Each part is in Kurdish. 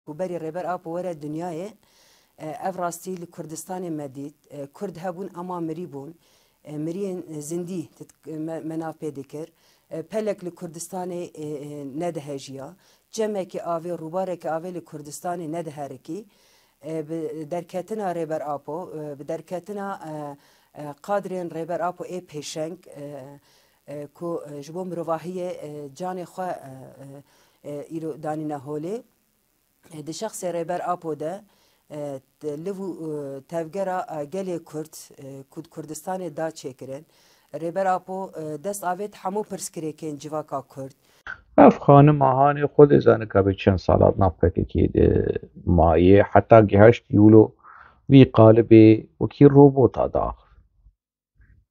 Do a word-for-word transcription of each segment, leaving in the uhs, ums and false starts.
Ku berî Rêber Apo were dinyayê, e, ev rastî li Kurdistanê me dît. E, Kurd hebûn ama mirî bûn. E, miriyên zindî tit-, me, me nav pê dikir. E, pelek li Kurdistanê, e, e, nedihejiya. Çemekê avê, rûbareke avê li Kurdistanê nediherikî. E, bi derketina Rêber Apo, e, bi derketina, e, e, kadrên Rêber Apo ê pêşeng, e, e, ku, e, ji bo mirovahiyê, e, canê xwe, e, e, e, îro danîne holê. E, di şexsê Rêber Apo de, e, t-, liv û, e, tevgera, e, gelê Kurd, e, ku di Kurdistanê da çêkirin. Rêber Apo, e, dest avêt hemû pirsgirêkên civaka Kurd. Ev xanima hanê xwe dê zane ka bê çend sala di nav P K K de maye, heta gihaşt wilo vî qalibê wekî robota dax.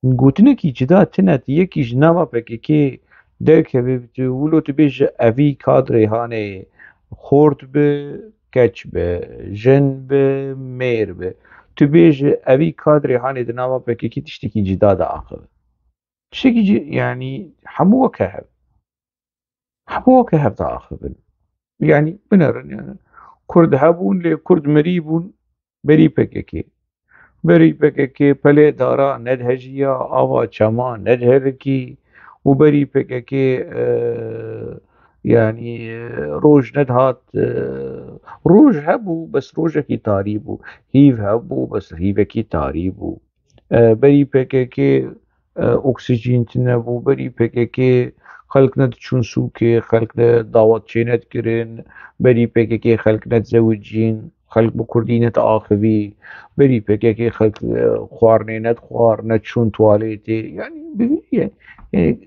Gotinekî cida tine, tu yekî ji nava P K K derkeve, tu wilo tu bêje evî kadrê hanê xort bi, keç bi, jin bi, mêr bi. Tu bêje evî kadrê hanê di nava P K K tiştekî cida diaxive. Tiştekî ci-, yanî hemû weke hev. Hemû weke hev diaxivin. Yanî binerin yani. Kurd hebûn, lê Kurd mirî bûn berî P K K. Berî P K K pelê dara nedihejiya, ava çema nediherikî û berî P K K, e, yanî, e, roj nedihat, e, roj hebû, bes rojekî tarî bû. Hîv hebû, bes hîvekî tarî bû. E, berî P K K, e, oksijîn tune bû, berî P K K xelk nediçûn sûkê, xelk ne dawet çê nedikirin, berî P K K xelk nedizewicîn, xelk bi kurdî nediaxivî, berî P K K xelk, e, xwarinê nedixwar, nediçûn tuwaletê. Yanî bi vî ye, e,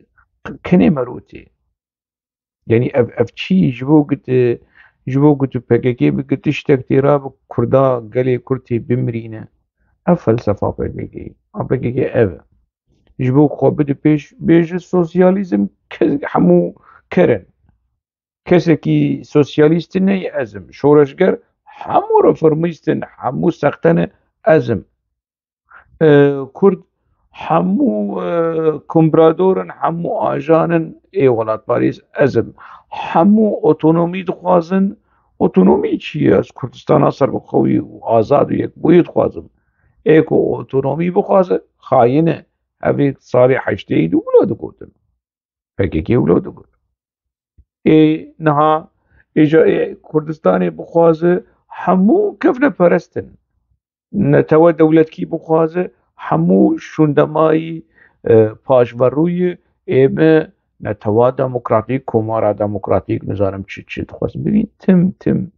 kenê merotê. Yanî ev, ev çi ji bo ku tu, ji bo ku tu P K K bike tiştek tê ra bi Kurda, gelê Kurd tê bimirîne. Ev felsefa P K K. A P K K ev e. Ji bo xwe bide pêş, bêje sosyalîzm ke-, hemû ker in. Kesekî sosyalîst neyê ez im. Şoreşger hemû reformîst in, hemû sexte ne ez im. E, Kurd hemû, e, komprador in, hemû ajan in, ê welatparêz ez im. Hemû otonomî dixwazin. Otonomî çi ye? Ez Kurdistana serbixwe û azad û yekbûyî dixwazim. Ê ku otonomî bixwaze, xayîn e. Ev ê salê heştê û du wilo digotin. P K K wilo digot. Ê niha êca ê Kurdistanê bixwaze, hemû kevneperest in. Netewe dewletkî bixwaze, hemû şûndemayî, e, paşverûyî, ê me netewa demokratîk, komara demokratîk, nizanim çi çi dixwazin. Bibîn tim tim.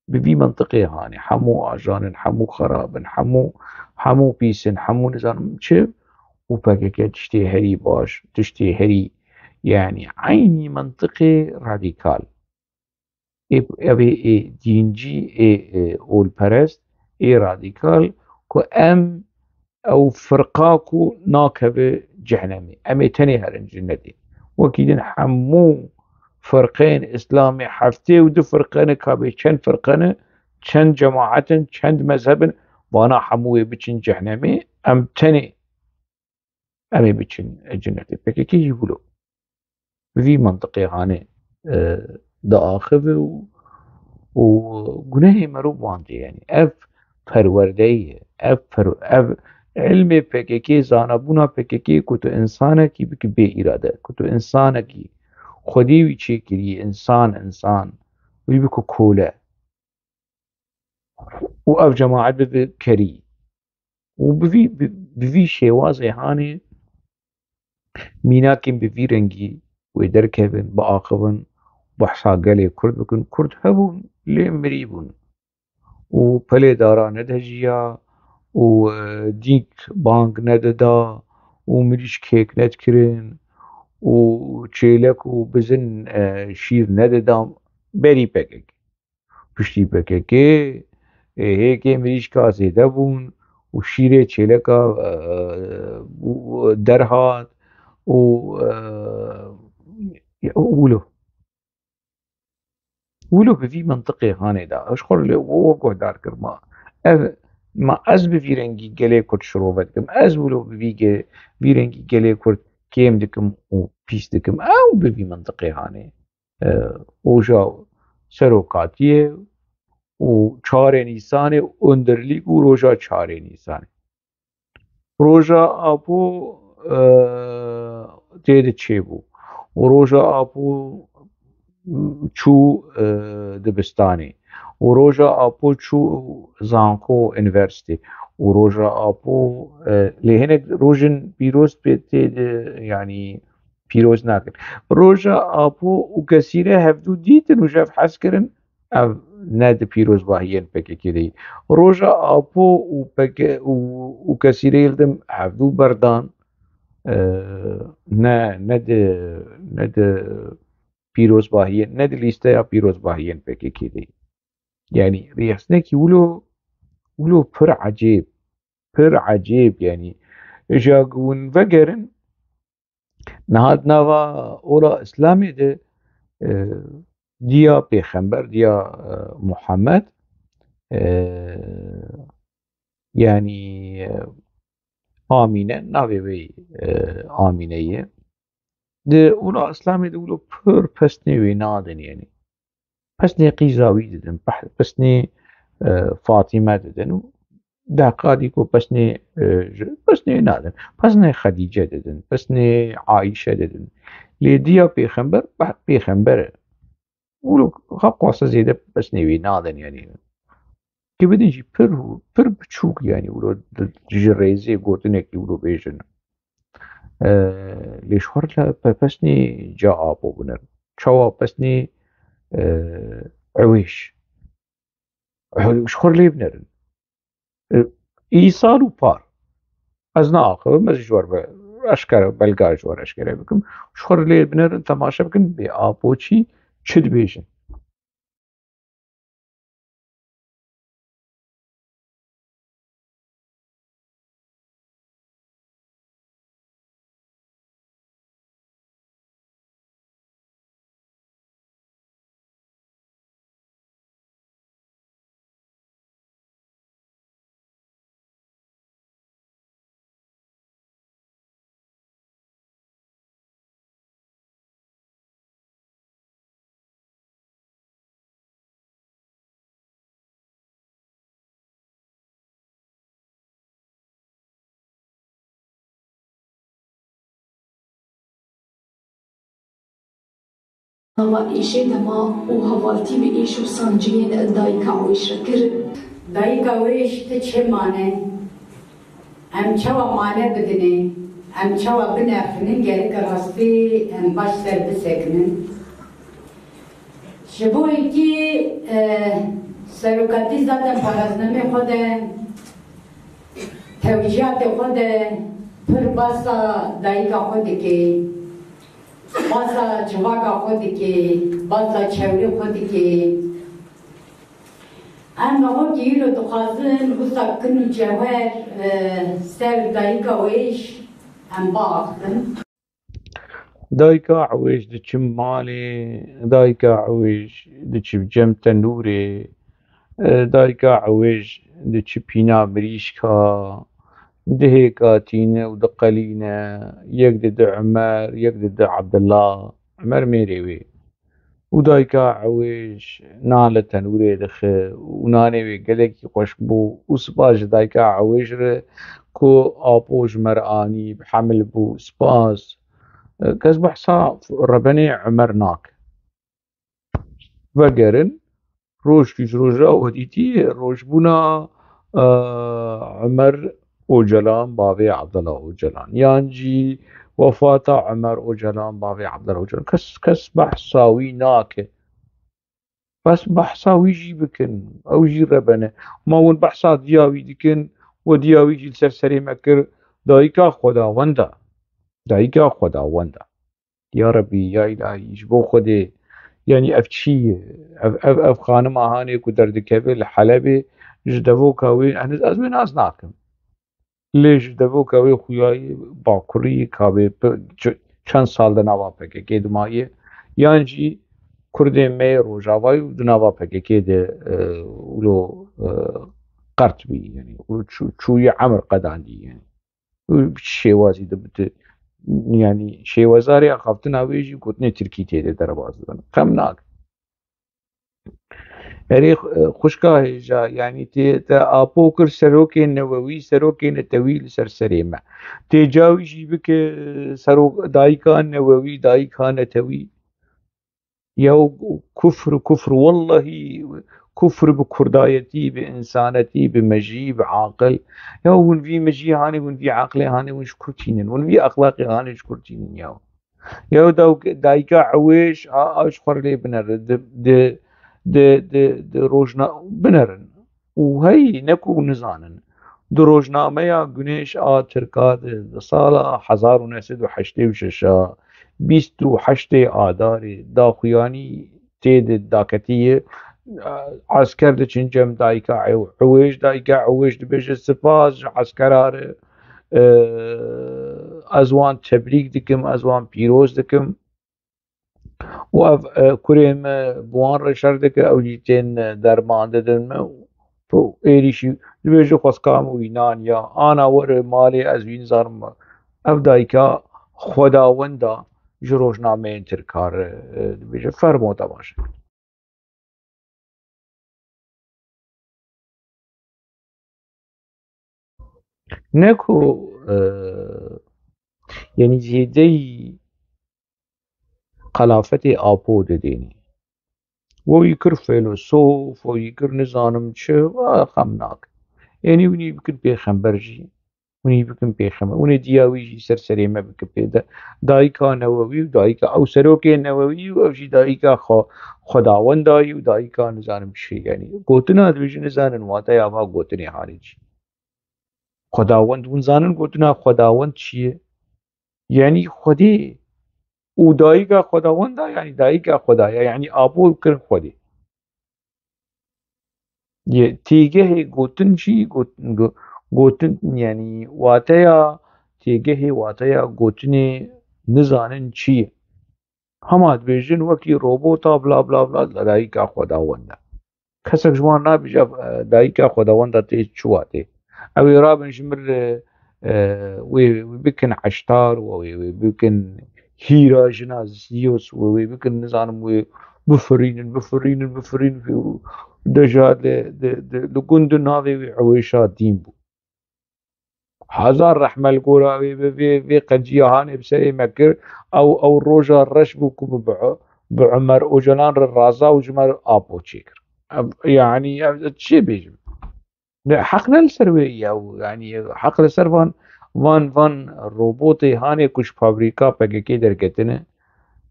Bi vî mintiqê hanê, hemû ajan in, hemû xerab in, hemû, hemû pîs in, hemû nizanim çi û P K K tiştê herî baş, tiştê herî, yanî eynî mintiqê radîkal. Ê, ev ê, ê dîncî, ê, ê olperest, ê radîkal ku em ew firqa ku nakeve cehenemê. Em ê tenê herin cennetê. Wekî din hemû firqeyên Îslamê heftê û du firqe ne, ka bê çend firqe ne, çend cemaet in, çend mezheb in, vana hemû wê biçin cehenemê, em tenê em ê biçin cennetê. P K K jî wilo. Bi vî mintiqê hanê, e, diaxive û, û gunehê merû bi wan tê. Yanî ev perwerdeyî ye, ev per-, ev ilmê P K K, zanabûna P K K ku tu insanekî bikî bê îrade, ku tu insanekî xwedî wî çêkirî, insan, insan, wî bikî kole. Û ev cemaet bibe kerî. Û bi vî, bi, bi vî şêwazê hanê mînakên bi vî rengî wê derkevin, biaxivin, behsa gelê Kurd bikin. Kurd hebûn, lê mirî bûn. Û pelê dara nedihejiya û, e, dîk bang nedida û mirîşk hêk nedikirin û çêlek û bizin, e, şîr nedida berî P K K. Piştî P K K, e, hêkê mirîşka zêde bûn û şîrê çêleka, e, bû, derhat û, e, wilo. Wilo bi vî mintiqê hanê de, ez xwe lê we guhdar kir ma. Ev, ma ez bi vî rengî gelê Kurd şirove dikim. Ez wilo bi vî ge-, vî rengî gelê Kurd kêm dikim û pîs dikim. Ew bi vî mintiqê hanê. E, oja serokatiyê û çarê Nîsanê, Undirlîk û roja çarê Nîsanê. Roja Apo, e, tê de çêbû. Û roja Apo çû, e, dibistanê. Û roja Apo çû zanko, unîversîte. Û roja Apo, e, lê hinek rojên pîroz pê tê de, yanî pîroz nakin. Roja Apo û Kesîre hevdû dîtin û ji hev hez kirin, ev ne di pîrozbahiyên P K K de ye. Roja Apo û P K K û, û Kesîrê Yildim hevdû berdan, e, ne, ne di, ne di pîrozbahiyên, ne di lîsteya pîrozbahiyên P K K de ye. Yanî rêxistinekî wilo, wilo pir ecêb, pir ecêb, yanî, ji ya ku hûn vegerin, niha di nava ola Îslamê de, e, diya pêxember, diya, e, Muhammed, e, yanî, e, Amîne, navê wê, e, Amîne ye. Di ola Îslamê de wilo pir pesnê wê nadin, yanî. Pesnê qîza wî didin, peh-, pesnê, e, Fatîme didin û deqa dî ku pesnê, e, ji, pesnê nadin. Pesnê Xedîce didin, pesnê Ayşe didin. Lê diya pêxember, peh-, pêxember e. Wilo xwe qase zêde pesnê wî nadin, yanî. Ki bidin jî pir, pir biçûk, yanî wilo di, ji rêzê gotinekî wilo bêjin. E, lê ji xwe re pe-, pesnê ca apo binerin. Çawa pesnê, e, ewêş. Ji xwe re lê binerin. E, îsal û par. Ez naaxivim, ez ji we re be-, eşkere, belga ji we re eşkere bikim. Ji xwe re lê binerin, temaşe bikin, bê apo çî, çi dibêjin. Nava êşê dema û hevaltî bi êş û sanciyên dayika Ewêş re kir. Dayika Ewêş, ti çi mane? Em çawa mane bidinê? Em çawa binexinin? Gerek rastî em baş ser bisekinin. Ji bo yekî, e, serokatî zaten paraznemê xwe de, tewcîhatê xwe de pir basa dayika xwe dike, basa civaka xwe dike, basa çewrê xwe dike. Em bi xwe kî îro dixwazin wisa kin û cewher, e, ser dayika Ewêş em biaxivin. Dayika Ewêş diçi malê, dayika Ewêş diçi cem tenûrê, e, dayika Ewêş diçi pîna mirîşka, dihêka tîne û diqelîne, yek didi Umer, yek didi Abdullah. Umer mêrê wê. Û dayika Ewêj nan li tenûrê dixe û nanê wê gelekî xweşik bû û spas ji dayika Ewêj re ku apo ji me re anî, bi hemil bû. Spas. Kes behsa rebenê Umer nake. Vegerin, roj ku ji roja we dîtî, rojbûna, e, Umer Ocalan, bavê Abdullah Ocalan, yan jî wefata Umer Ocalan, bavê Abdullah Ocalan. Kes, kes behsa wî nake. Bes behsa wî jî bikin, ew jî rebe ne. Ma hûn behsa diya wî dikin, we diya wî jî li ser serê me kir, dayika xwedawenda. Dayika xwedawenda. Ya Rebî, ya Îlahî, ji bo Xwedê, yanî ev çi ye? Ev, ev, ev xanima hanê ku derdikeve li Helebê, ji devoka wê, ez, ez wê nas nakim. Lê ji devoka wê xuya ye, bakurî, ka wê pi-, ç-, çend sal di nava P K K de maye, yan jî Kurdên me yê Rojavayî û di nava P K K de, e, wilo, e, qert bî, yanî, wilo çû-, çûyî emir qedandî, yanî. Û bi çi şêwazî de bi tu-, yanî şêwezarê axaftina wê jî gotinê tirkî tê de derbas dibin. Xem nake. Erê, e, xwişka hêja, yanî tê te Apo kir serokê newewî, serokê netewî li ser serê me. Tê cawî jî bike, e, serok, dayika newewî, dayika netewî. Ya kufr, kufr, wellahî kufr bi kurdayetî, bi însanetî, bi mejî, bi aqil. Ya hûn vî mejiyê hanê, hûn vî aqilê hanê, hûn ji kur tînin? Hûn vî exlaqê hanê ji kur tînin ya? Ya da-, dayika ewêj a, a ji xwe re lê binere, di, di, di, di, di rojna-, binerin. Û hey, ne ku nizanin. Di rojnameya Güneş a Tirka de, di sala hezar û neh sed û heştê û şeş a, bîst û heştê Adarê, daxuyanî tê de daketiye, esker diçin cem dayika ew-, ewêj, dayika ewêj dibêje, spas ji eskera re, e, ez wan tebrîk dikim, ez wan pîroz dikim. Û ev, e, kurê me bi wan re şer dike, ew jî tên, e, derman didin me. Û êrîşî dibêje, xwestka min wî nan ya, ana were malê, ez wî nizanim. Ev dayika xwedawenda ji rojnameyên tirka re, e, dibêje, fermo temaşe. Ne ku, e, yanî zêdeyî qelafetê Apo didênî. We wî kir fêlosof, we wî kir nizanim çi, we xem nake. Yanî hûn ê bikin pêxember jî, hûn ê bikin pêxember. Hûn ê diya wî jî ser serê me bikin pê de. Dayika newewî û dayika ew serokê newewî û ew jî dayika xwe, xwedawendayî û dayika nizanim çi. Yanî gotina dibêjin nizanin wateya va gotinê hanê çi. Xwedawend, hûn zanin gotina Xwedawend çi ye? Yanî Xwedê û dayika Xwedawenda, yanî dayika Xweda ye, yanî Apo kirin Xwedê. Yê têgehê gotin jî, got-, go-, gotin, yanî wateya têgehê, wateya gotinê nizanin çi ye. Hema dibêjin wekî robota bla bla bla, dayika Xwedawend e. Kesek ji wan nabêje, ev, e, dayika Xwedawend e tê çi watê. Ew ê rabin ji mir, e, e, wê, wê bikin eştar, wê, wê, wê bikin hîra jina Zeus, wê, wê bikin nizanim wê bifirînin, bifirînin, bifirînin û deja li, li, li, li gund û navê wê ewêşa dîn bû. Hezar rehme li gora wê, vê, vê, vê qenciya hanê bi serê me kir. Ew, ew roja reş bû ku bi, bi, bi Umer Ocalan re raza û ji me re Apo çêkir. Ev, yanî, ev, çi bêjim? Ne, heq ne li ser wê ye, ew, yanî, heq li ser van, van, van robotê hanê ku ji fabrîka P K K derketine.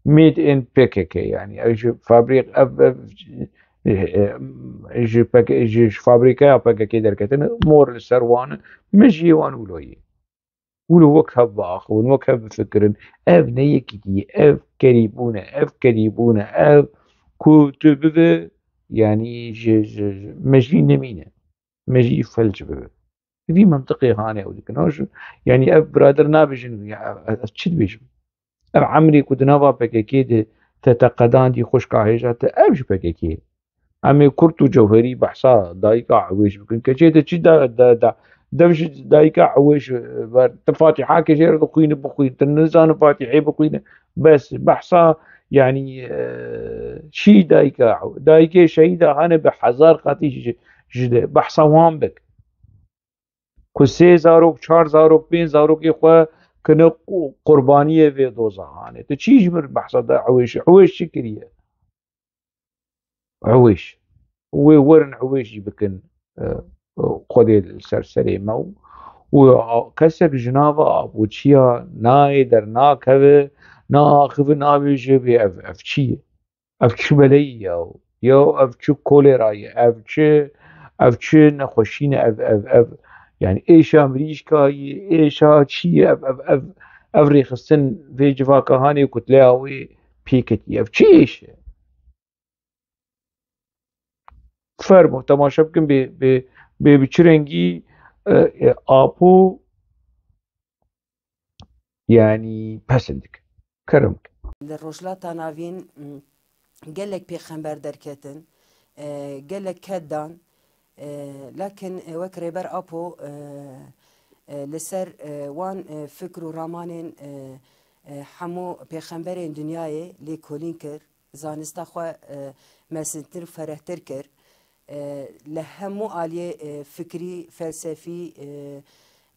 Made in P K K, yanî ev ji fabrîk-, ev, ev, eh, ji P K K, ji, ji fabrîkaya P K K derketine, mor li ser wan e, mejiyê wan wilo ye. Wilo wek hev biaxivin, wek hev bifikirin. Ev ne yekîtî ye, ev kerîbûn e, ev kerîbûn e, ev ku tu bibe, yanî ji, ji, ji mejî nemîne. Mejî felc bibe. Vî mintiqê hanê ew dikin. Ew ji, yanî ev birader nabêjin, ya, ez, ez çi dibêjim? Ev emrê ku di nava P K K de te, te qedandî xwişka hêja te, ev ji P K K ye. Em ê Kurt û Cewherî behsa dayika Ewêş bikin. Keçê te çi da, da, da, dev ji dayika Ewêş ver. Te Fatîhakê jê re dixwîne, bixwîne. Te nizane Fatîhê bixwîne. Bes behsa, yanî, e, şî dayika, dayikê şehîda hene bi hezar qatî ji, ji de. Behsa wan bik. Ku sê zarok, çar zarok, pênc zarokê xwe kine qu-, qurbaniyê vê dozaxanê. Tu çi ji min behsa da Ewêş? Ewêş çi kiriye? Ewêş. Wê werin Ewêş jî bikin, e, Xwedê li ser serê me û, û a-, kesek ji nava Apoçiya nayê dernakeve, naaxive, nabêje vê ev, ev çi ye? Ev çi beleyî ye? Ya ev çi kolera ye? Ev çi, ev çi nexweşî ne? Ev, ev, ev, yanî êşa mirîşka ye, êşa çi ye? Ev, ev, ev, ev rêxistin vê civaka hanê kutleya wê pê ketî. Ev çi êş e? Fermo, temaşe bikin bê, bê, bê bi çi rengî, e, e, Apo, yanî pesend dikin. Kerem bikin. Li Rojhilata Navîn, m, gelek pêxember derketin, e, gelek ked dan, e, lakin, e, wek Rêber Apo, e, e, li ser, e, wan, e, fikr û ramanên, e, e, hemû pêxemberên dinyayê lêkolîn kir, zanista xwe, e, mezintir û ferehtir kir. e, li hemû aliyê, e, fikrî, felsefî, e,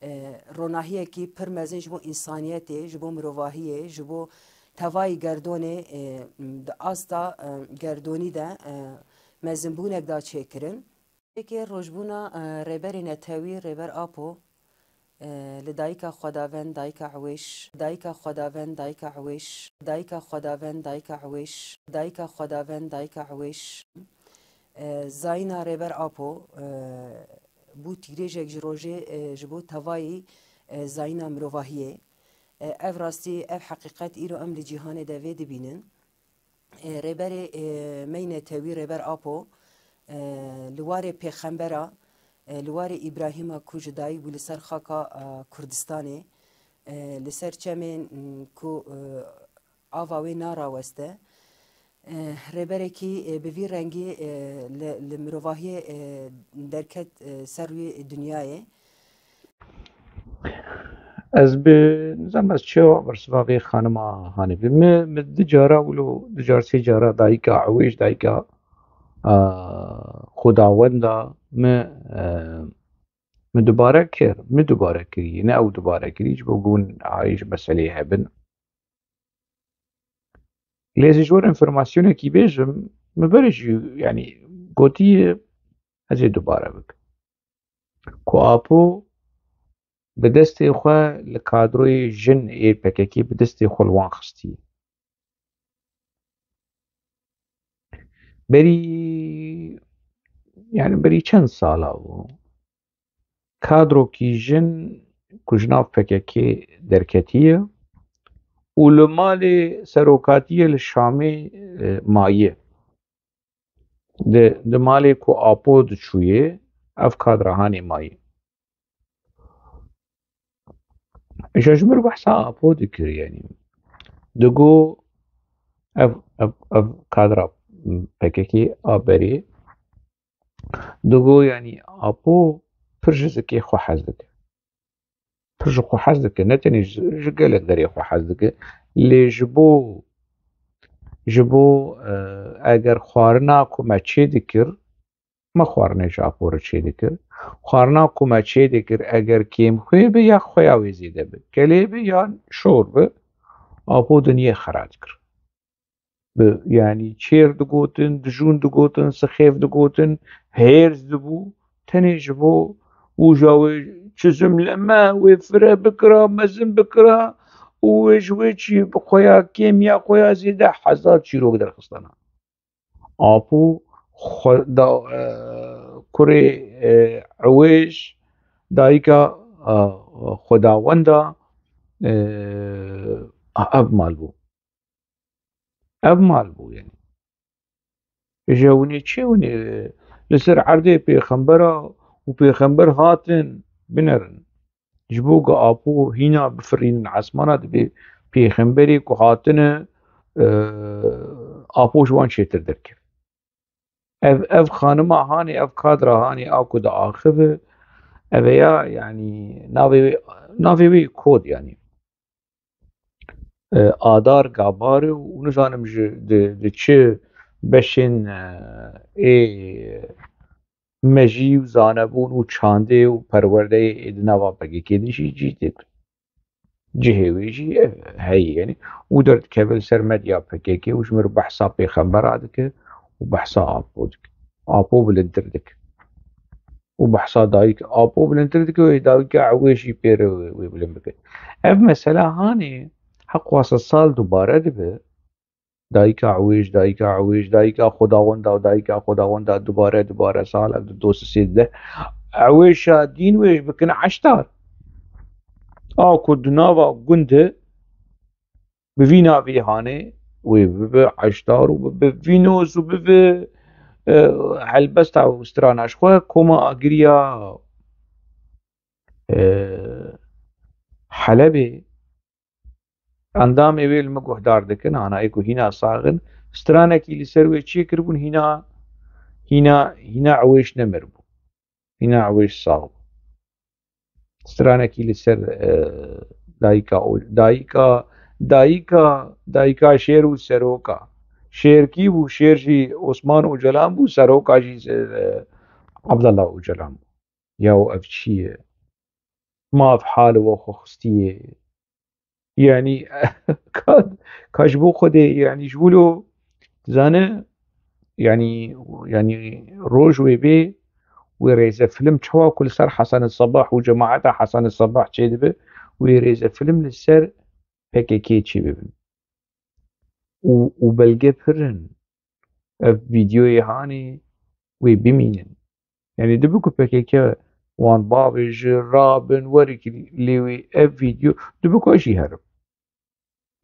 e, ronahiyekî pir mezin ji bo însaniyetê, ji bo mirovahiyê, ji bo tevayî gerdonê, e, di asta, e, gerdonî de, e, mezinbûnek da çêkirin. Yekê rojbûna, e, Rêberê Netewî, Rêber Apo, e, li dayika xwedavend, dayika Ewêş, dayika xwedavend, dayika Ewêş, dayika xwedavend, dayika Ewêş, dayika xwedavend, dayika Ewêş, e, zayîna Rêber Apo, e, bû tîrêjek ji rojê, e, ji bo tevayî, e, zayîna mirovahiyê. E, ev rastî, ev heqîqet îro em li cîhanê de vê dibînin. E, Rêberê, e, me yî netewî Rêber Apo, e, li warê pêxembera, e, li warê Îbrahîma ku ji dayik bû li ser xaka, e, Kurdistanê, e, li ser çemên, m, ku, e, ava wê naraweste, e, rêberekî, e, bi vî rengî, e, li, li mirovahiyê, e, derket, e, ser wî dinyayê. Ez bi, nizam ez çi bersiva vê xanima hanê bi. Mi, mi di cara wilo, di car sê cara dayika Ewêş, dayika, a, xwedawenda mi, e, mi dubare kir, mi dubare kirî, ne ew dubare kirî, ji bo ku hûn ayê ji meseleyê hebin. Lê ez ji wir informasyonekî bêjim, mi berê jî, yanî, gotiye, ez ê dubare bikim. Ku Apo bi destê xwe li kadroyê jin ê P K K bi destê xwe li wan xistiye. Berî, yanî berî çend sala bû, kadrokî jin ku ji nav P K K derketiye û li malê serokatiye li Şamê, e, maye. Di, di malê ku Apo diçûyê, ev kadra hanê mayî. Îja ji mir behsa Apo dikir, yanî. Digo ev, ev, ev kadra P K K a berê, digo, yanî, Apo pir ji zikê xwe hez dike. Pir ji xwe hez dike, ne tenê ji, ji gelek derê xwe hez dike. Lê ji bo, ji bo, e, eger xwarina ku me çê dikir, me xwarinê ji Apo re çê dikir. Xwarina ku me çê dikir, eger kêmxwê bi ya xweya wê zêde bi, kelê bi ya şor bi, Apo diniyê xera dikir. Bi, yanî çêr digotin, dijûn digotin, sixêf digotin, hêrs dibû, tenê ji bo ûja wê çizim leme, wê fire bikira, mezin bikira û wê ji wê çî bi xweya kêm ya xweya zêde hezar çîrok derxistana. Apo xwe da, e, kurê, e, Ewêş, dayika, e, xwedawenda, e, ev mal bû. Ev mal bû, yanî. Ji hûnê çi hûnê li ser erdê pêxembera û pêxember hatin binerin. Ji bo ku Apo hîna bifirînin esmana, dibê pêxemberê ku hatine, e, Apo ji wan çêtir derkeve. Ev, ev xanima hanê, ev kadra hanê a ku diaxive, ev e ya, yanî navê wê, navê wê kod, yanî. E, Adar Gabarê û nizanim ji di, di çi beşên, e, ê mejî û zanebûn û çandê û perwerdeyê ê di nava P K K de jî cî tê. Cihê wê jî, e, heye, yanî, û derdikeve li ser medya P K K û ji mir behsa pêxembera dike û behsa Apo dike. Apo bilindtir dike. Û behsa dayik Apo bilindtir dike û dayika Ewêş jî pê re wê, wê bilind bike. Ev mesela hanê heqwa sed sal dubare dibe. Dayika Ewêş, dayika Ewêş, dayika Xwedawenda û dayika Xwedawenda dubare, dubare sal ev di doz sê de. Ewêşa dîn wêş bikin eştar. A ku di nava gund de bi vî navî hanê wê bibe eştar û bibe vînoz û bibe, e, helbesta û strana ji xwe koma agiriya, e, Helebê. Endamê wê li min guhdar dikin, ana ê ku hîna sax in, stranekî li ser wê çêkiribûn, hîna, hîna, hîna Ewêş nemiribû. Hîna Ewêş sax bû. Stranekî li ser, e, dayika, dayika, dayika, dayika şêr û seroka. Şêr kî bû? Şêr jî Osman Ocalan bû, seroka jî, e, Abdullah Ocalan bû. Ya ev çi ye? Ma ev hal we xwe xistiye? Yanî, ka, ka ji bo Xwedê, yanî, ji wilo, dizane, yanî, yanî, roj wê bê, wê rêzefîlm çawa ku li ser Hasan Sabah û cemaeta Hasan Sabah çêdibe, wê rêzefîlm li ser P K K çêbibin. Û, û belge pir in. Ev vîdeoyê hanê wê bimînin. Yanî dibe ku P K K wan bavêje, rabin, werikî lê wê ev vîdeo, dibe ku ez jî herim.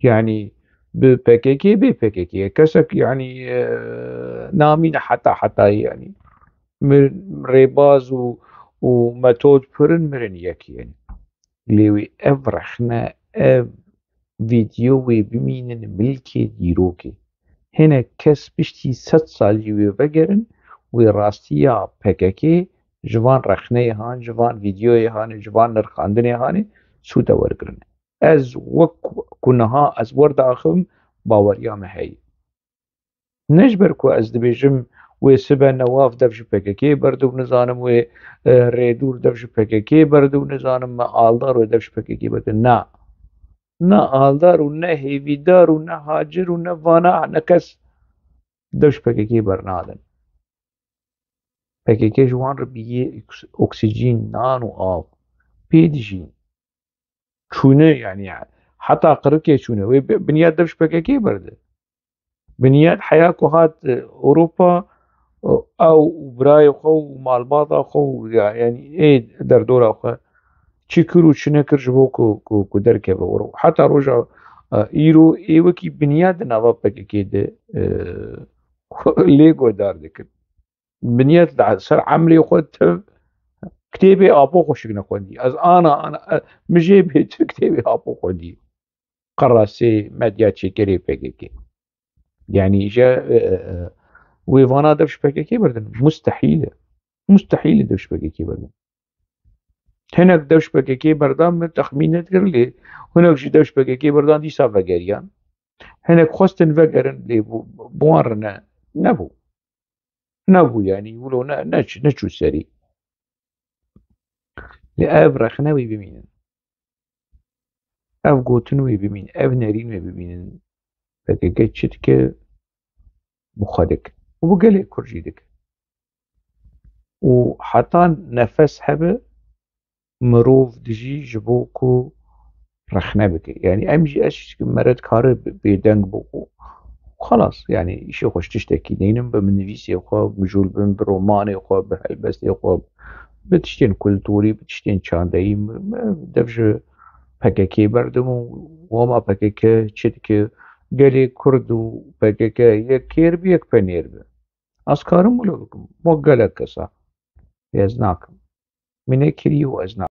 Yanî bi P K K, bê P K K, kesek, yanî, e, namîne heta hetayî, yanî. Mir-, rêbaz û, û metod pir in, mirin yek, yanî. Lê wê ev rexne, ev vîdeo wê bimînin milkê dîrokê. Hinek kes piştî sed sal jî wê vegerin, wê rastiya P K K ji van rexneyê han, ji van vîdeoyê hanê, ji van nirxandinê hanê sûde wergirin. Ez wek ku niha ez werdiaxivim, baweriya me heye. Ne ji ber ku ez dibêjim wê sibe Newaf dev ji P K K berdi û nizanim wê, e, Rêdûr dev ji P K K berdi û nizanim me Aldar wê dev ji P K K berdi. Na. Ne Aldar û ne Hêvîdar û ne Hacir û ne vana ne kes dev ji P K K bernadin. P K K ji wan re bîye oks-, oksîjîn, nan û av. Pê dijîn. Çûne, yanî, heta qirikê çûne. Wê bi-, binyat dev ji P K K berde. Binyat heya ku hat, e, Ewropa, e, ew û birayê xwe û malbata xwe û ya-, yanî ê derdora xwe çi kir û çi nekir ji bo ku, ku, ku derkeve Ewropa. Heta roja, e, îro ê wekî binyat di nava P K K de, e, lê guhdar dikin. Binyat li ser emlê xwe tev kitêbê apo xwe şikne xwendî. Ez ana, ana, e, min jê bêtir kitêbê apo xwendî. Qerasê medya çêkerê P K K. Yanî je, e, e, e, wê vana dev ji P K K berdin. Mustehîl e. Mustehîl e dev ji P K K berdin. Hinek dev ji P K K berdan min texmîn nedikir lê hinek jî dev ji P K K berdan dîsa vegeriyan. Hinek xwestin vegerin lê bû, bi wan re ne, nebû. Nebû, yanî wilo ne, ne, neçû serî. Lê ev rexne wî bimînin. Ev gotin wî bimîn, ev nerîn wê bimînin. P K K çi dike, bi xwe dik. Û bi gelê Kurd jî dik. Û heta nefes hebe, mirov dijî ji bo ku rexne bike. Yanî em jî, ez jî me re dikare bi-, bêdeng bo ku xelas, yanî îşê xwe ji tiştekî neynin, bi nivîsê xwe mijûl bin, bi romanê xwe, bi helbestê xwe, bi tiştên kulturî, bi tiştên çandeyî, mi-, mi-, dev ji P K K berdim û wama P K K çi dike, gelê Kurd û P K K yek kêr bi, yek penêr bi. Ez karim wilo bikim. Wek gelek kesa. Ez nakim. Min nekiriye û ez nakim.